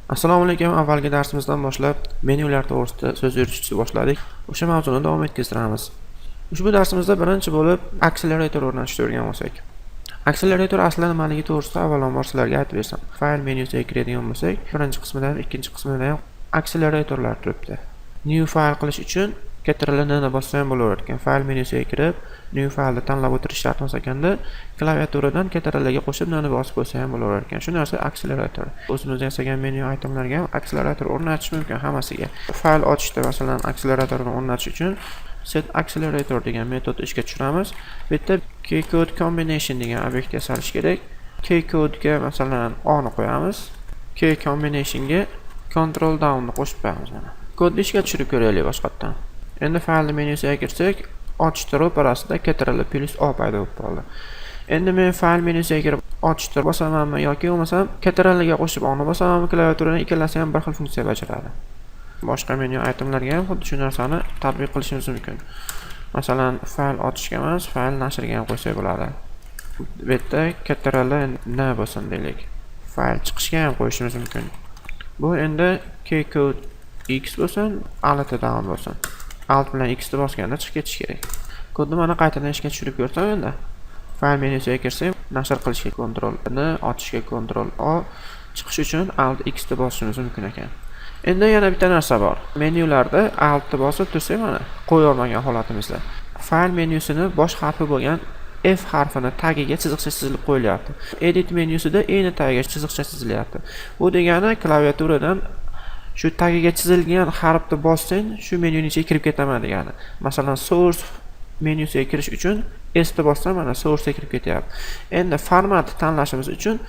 Assalomu alaykum. Avvalgi darsimizdan boshlab menyular to'g'risida so'z yuritishni boshladik. O'sha mavzuni davom ettiramiz. Ushbu darsimizda birinchi bo'lib akselerator o'rnatishni o'rganib olsak. Akselerator asli nimaligi to'g'risida avvalambor sizlarga aytib bersam. Fayl menyusiga kiradigan bo'lsak, birinchi qismida ham, ikkinchi qismida ham akseleratorlar turibdi. New file qilish uchun Ctrl N ni bossa ham bo'laverar ekan. Fayl menyusiga kirib, new file'ni tanlab o'tirish shart emas ekanda, klaviaturadan Ctrl ga qo'shib N ni bosib qo'ysa ham bo'laverar ekan. Shu narsa akselerator. O'zimiz yasagan menyu itemlarga ham akselerator o'rnatish mumkin hammasiga. Fayl ochishda, masalan, akseleratorni o'rnatish uchun set accelerator degan metodni ishga tushiramiz. Bu yerda keycode combination degan obyekt yasalishi kerak. Keycodega, masalan, O ni qo'yamiz. Key combinationga control down ni qo'shib qo'yamiz mana. Kodni ishga tushirib ko'raylik boshqatdan. Endi faylni menyusiga kirsak, ochishda ro'parasida Ctrl plus O paydo bo'lib qoldi. Endi men fayl menyusiga kirib ochishda bosamanmi yoki bo'lmasam Ctrl ga qo'shib O ni bosamanmi, klaviaturadan, ikkalasi ham bir xil funksiya bajaradi. Boshqa menyu itemlarga ham xuddi shu narsani tatbiq qilishimiz mumkin. Masalan, fayl ochishga emas, fayl nashrga ham qo'ysak bo'ladi. Bu yerda Ctrl N bo'lsin deylik. Fayl chiqishga ham qo'yishimiz mumkin. Bu endi keycode X bo'lsin, alt down bo'lsin. Alt bilan X ni bosganda chiqib ketishi kerak. Kodni mana qaytadan ishga tushirib ko'rsam endi. Fayl menyusiga kirsak, nashr qilishga Ctrl N, ochishga Ctrl O, chiqish uchun Alt X ni bosishimiz mumkin ekan. Endi yana bitta narsa bor. Menyularda Alt ni bosib tursak, mana qo'ya olmagan holatimizda fayl menyusini bosh harfi bo'lgan F harfini tagiga chiziqcha chizilib qo'yilyapti. Edit menyusida E ni tagiga chiziqcha chizilyapti. Bu degani klaviaturadan shu tagiga chizilgan harfni bossang, shu menyuni ichiga kirib ketaman degani. Masalan, source menyusiga kirish uchun S ni bossam, mana sourcega kirib ketyapti. Endi format tanlashimiz uchun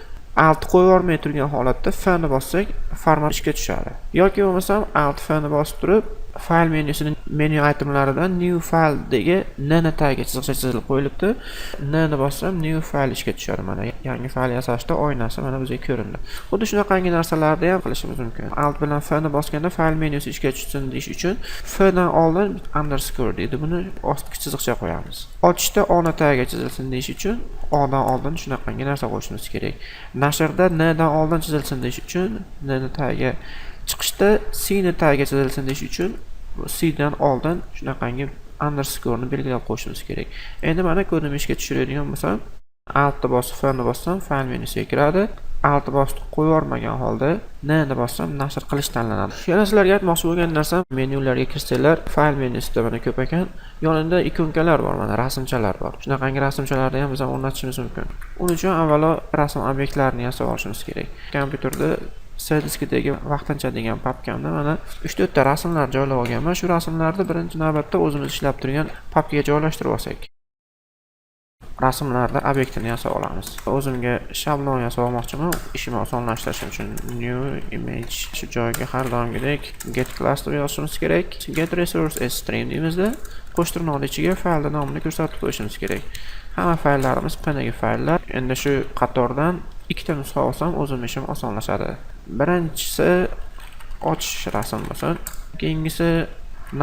Alt qo'yib yubormay turgan holatda F ni bossak, format ishga tushadi. Yoki bo'lmasam Alt F ni bosib turib, fayl menyusini menyu itemlaridan new filedagi N ni tagiga chiziqcha chizilib qo'yilibdi. N ni bossam, new file ishga tushadi. Mana yangi fayl yasashda oynasi mana bizga ko'rindi. Xuddi shunaqangi narsalarni ham qilishimiz mumkin. Alt bilan F ni bosganda fayl menyusi ishga tushsin deyish uchun F dan oldin underscore deydi. Buni ostki chiziqcha qo'yamiz. Ochishda O ni tagiga chizilsin deyish uchun O dan oldin shunaqangi narsa qo'yishimiz kerak. Nashrda N dan oldin chizilsin deyish uchun N ni tagiga, chiqishda C ni tagiga chizilsin deyish uchun C dan oldin shunaqangi underscore ni belgilab qo'yishimiz kerak. Endi mana kodimni ishga tushiradigan bo'lsam, Alt ni bosib F ni bossam, fayl menyusiga kiradi. Alt bosib qo'yib yubormagan holda N ni bossam, nashr qilish tanlanadi. Yana sizlarga aytmoqchi bo'lgan narsam, menyularga kirsanglar, fayl menyusida mana ko'p ekan. Yonida ikonkalar bor, mana rasmchalar bor. Shunaqangi rasmchalarni ham biz ham o'rnatishimiz mumkin. Uning uchun avvalo rasm obyektlarini yasab olishimiz kerak. Kompyuterda C diskidagi vaqtincha degan papkamda mana 3-4 ta rasmlar joylab olganman. Shu rasmlarni birinchi navbatda o'zimiz ishlab turgan papkaga joylashtirib olsak. Rasmlarda obyektini yasab olamiz. O'zimga shablon yasab olmoqchiman, ishimni osonlashtirishim uchun new image, shu joyga har doimgidek get class deb yozishimiz kerak. Get resource as stream deymizda, qo'sh tirnoqni ichiga faylni nomini ko'rsatib qo'yishimiz kerak. Hamma fayllarimiz PNG fayllar. Endi shu qatordan ikkita nusxa olsam, o'zim ishim osonlashadi. Birinchisi ochish rasm bo'lsin, keyingisi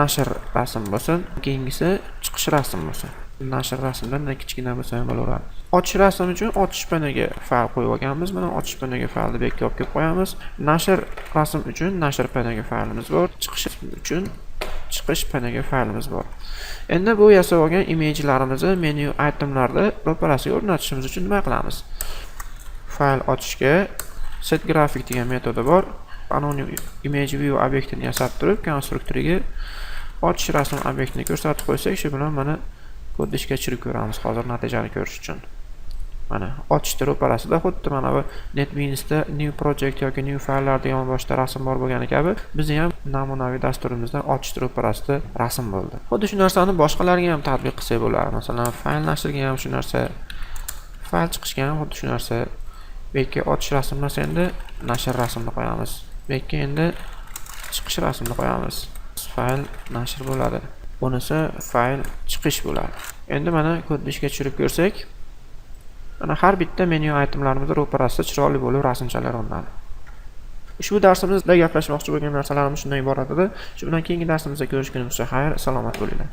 nashr rasm bo'lsin, keyingisi chiqish rasm bo'lsin. Nashr rasmdan kichkina bo'lsa ham bo'laveradi. Ochish rasm uchun ochish PNG fayl qo'yib olganmiz. Mana ochish PNG faylni bu yerga olib kelib qo'yamiz. Nashr rasm uchun nashr PNG faylimiz bor. Chiqish uchun chiqish PNG faylimiz bor. Endi bu yasab olgan image'larimizni menyu itemlarda ro'parasiga o'rnatishimiz uchun nima qilamiz? Fayl ochishga set graphic degan metodi bor. Anonim image view obyektini yasab turib, konstruktoriga ochish rasm obyektini ko'rsatib qo'ysak, shu bilan mana kodni ishga tushirib ko'ramiz hozir natijani ko'rish uchun. Mana ochishda ro'parasida xuddi mana bu NetBeansda new project yoki new fayllarda yonboshida rasm bor bo'lgani kabi, bizni ham namunaviy dasturimizda ochishda ro'parasida rasm bo'ldi. Xuddi shu narsani boshqalarga ham tatbiq qilsak bo'ladi. Masalan, fayl nashrga ham shu narsa, fayl chiqishga ham xuddi shu narsa. Bu yerga ochish rasm emas, endi nashr rasmni qo'yamiz. Bu yerga endi chiqish rasmni qo'yamiz. Fayl nashr bo'ladi. Bunisi fayl chiqish bo'ladi. Endi mana kodni ishga tushirib ko'rsak, mana har bitta menyu itemlarimizni ro'parasida chiroyli bo'lib rasmchalar o'rnadi. Ushbu darsimizda gaplashmoqchi bo'lgan narsalarimiz shundan iborat edi. Shu bilan keyingi darsimizda ko'rishgunimizcha xayr, salomat bo'linglar.